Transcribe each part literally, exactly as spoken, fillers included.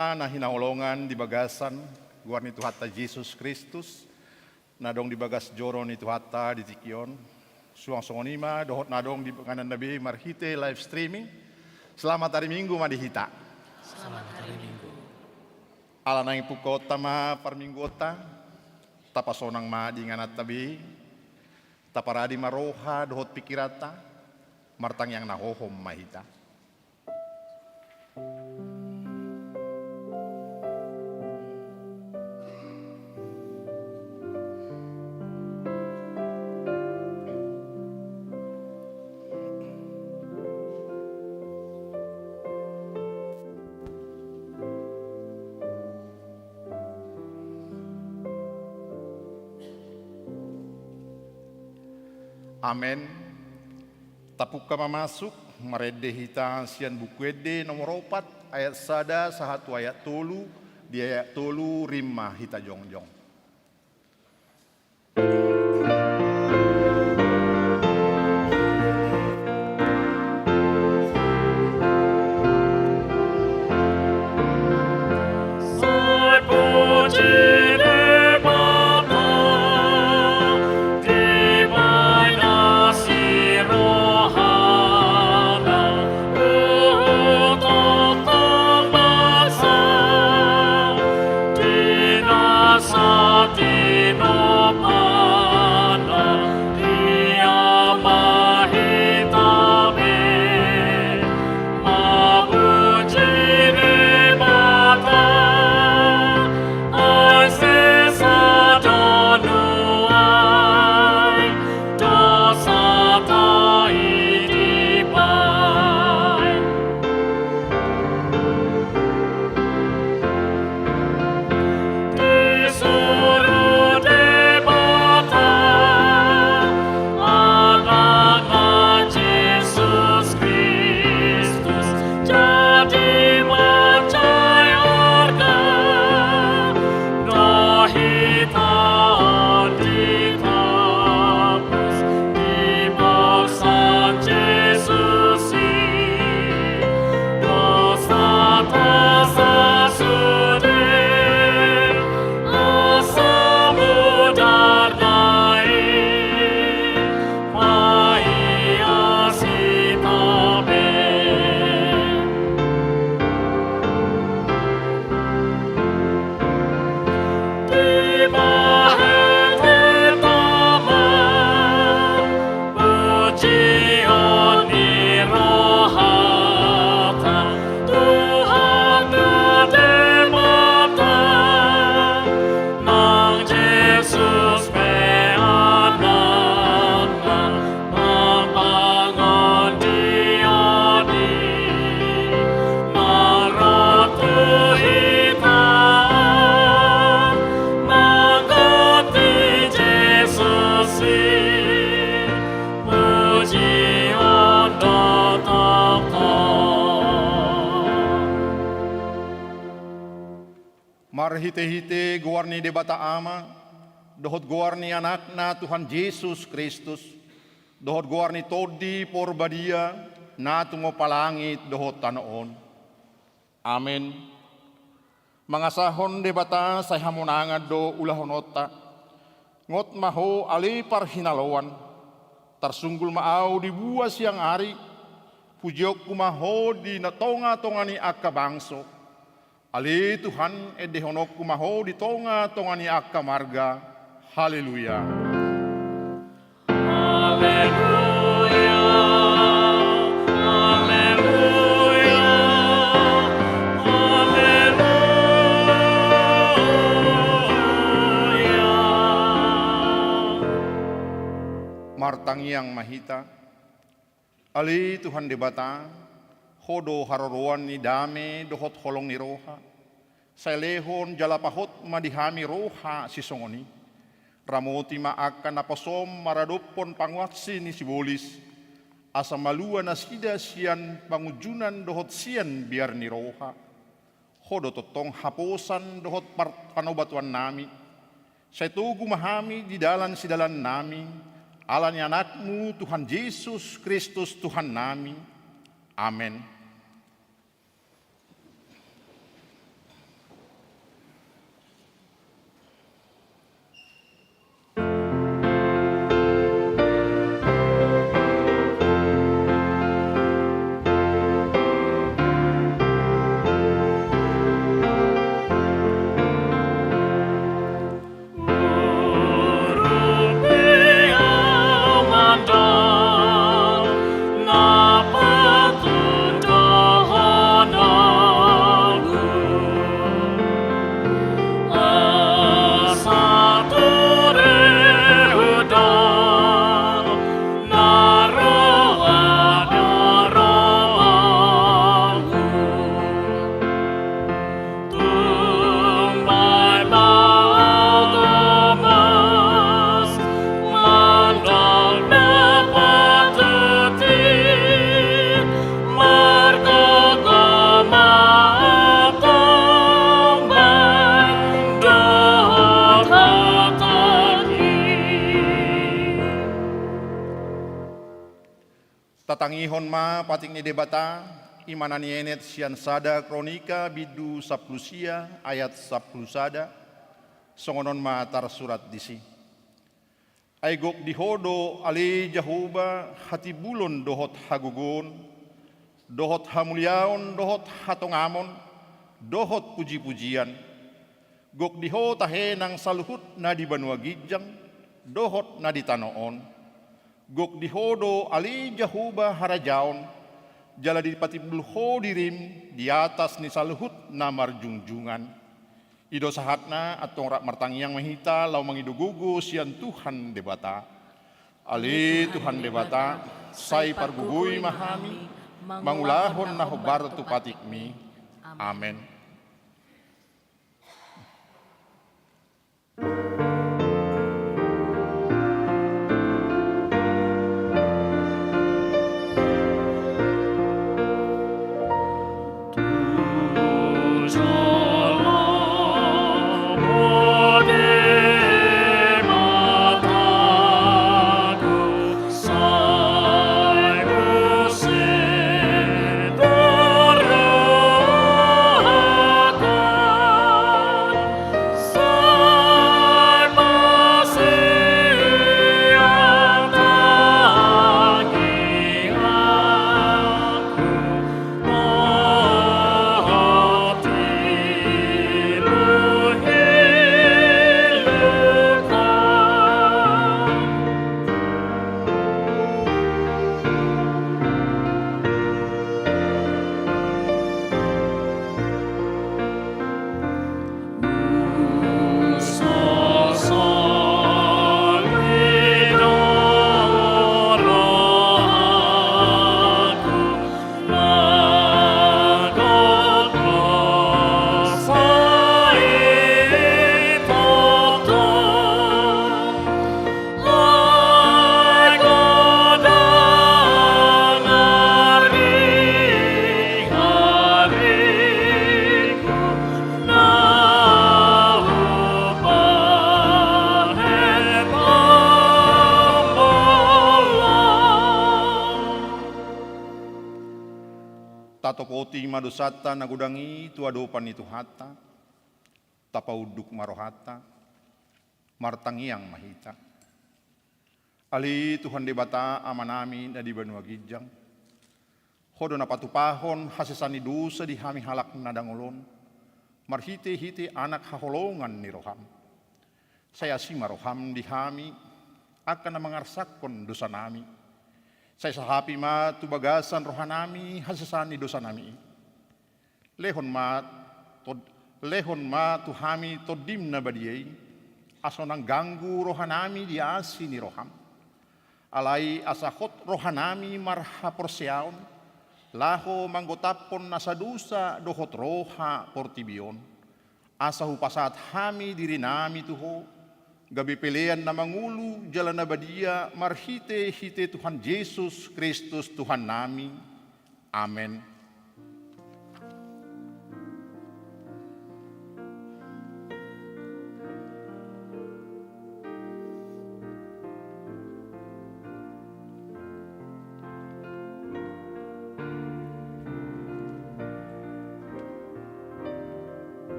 Na hinaholongan di bagasan goar ni Tuhanta Jesus Kristus, na adong di bagas joro ni Tuhanta di tingki on, suang songon i ma dohot na adong di ingananna be marhite live streaming. Selamat hari Minggu ma di hita. Selamat hari Minggu. Ala naeng pungkaonta ma parmingguonta, tapasonang ma di ingananta be, taparade ma roha dohot pingkiranta, martangiang na hohom ma hita. Amen. Tapungka ma masuk, marende hita sian Buku Ende nomor opat, ayat sada sahat tu ayat tolu, di ayat tolu rima hita jongjong. Marhitehite goar ni Debata Ama, dohot goar ni Anakna Tuhan Jesus Kristus, dohot goar ni Tondi Porbadia, na tumompa langit dohot tano on. Amen. Mangasahon Debata sai hamonangan do ulahononta. Ngot ma Ho ale parhinaloan. Tarsunggul ma Ahu di bua siang ari. Pujionku ma Ho di na tongatonga ni angka bangso. Ale Tuhan, endehononku ma Ho di tongatonga ni angka marga. Haleluya. Haleluya, haleluya, haleluya. Martangiang ma hita. Ale Tuhan Debata, Ho do haroroan ni dame dohot holong ni roha. Sai lehon jala pahot ma di hami roha sisongon i. Ramoti ma angka naposom maradophon panguaksi ni sibolis, asa malua nasida sian pangunjunan dohot sian biar ni roha. Ho do tongtong haposan dohot par-, panobatuannami. Sai togu ma hami di dalan sidalannami, ala ni Anakmu Tuhan Jesus Kristus Tuhannami. Amen. Tangihon ma patik ni Debata, i ma na nienet sian sada Kronika bindu sampulu sia ayat sampulu sada, songon on ma tarsurat disi. Ai gok di Ho do ale Jahowa hatimbulon dohot hagogoon, dohot hamuliaon, dohot hatongamon, dohot pujipujian. Gok di Ho tahe nang saluhut na di banua ginjang, dohot na di tano on. Gok di Ho do ale Jahowa harajaon, jala dipatimbul Ho dirim di atas ni saluhut na marjungjungan. I do sahatna, antong rap martangiang ma hita laho mangido gogo sian Tuhan Debata. Ale Tuhan Debata, sai pargogoi ma hami mangulahon na hombar tu patikmi. Amen. Tatopoti ma dosanta na godang i tu adopan ni Tuhanta. Tapaunduk ma rohanta. Martangiang ma hita. Ale Tuhan Debata Amanami na di banua ginjang, Ho do na patupahon hasesaan ni dosa di hami halak na dangol on, marhitehite Anak haholongan ni roham. Sai asi ma roham di hami, angka na mangarsakkon dosanami. Sai sahapi ma tu bagasan rohanami hasesaan ni dosanami i. Lehon ma tod-, lehon ma tu hami Tondim na badia i, asa unang ganggu rohanami di asi ni roham. Alai asa hot rohanami marhaporseaon, laho manggotaphon nasa dosa dohot roha portibi on. Asa hupasahat hami dirinami tu Ho, gabe pelean na mangolu jala na badia marhitehite Tuhan Jesus Kristus Tuhannami. Amen.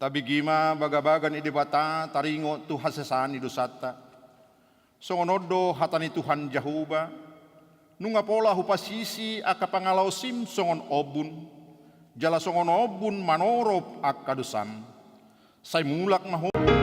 Tabege ma bagabaga ni Debata taringot tu hasesaan ni dosanta. Songon on do hata ni Tuhan Jahowa: Nunga pola hupasisi angka pangalaosim songon ombun, jala songon ombun manorop angka dosam. Sai mulak ma ho.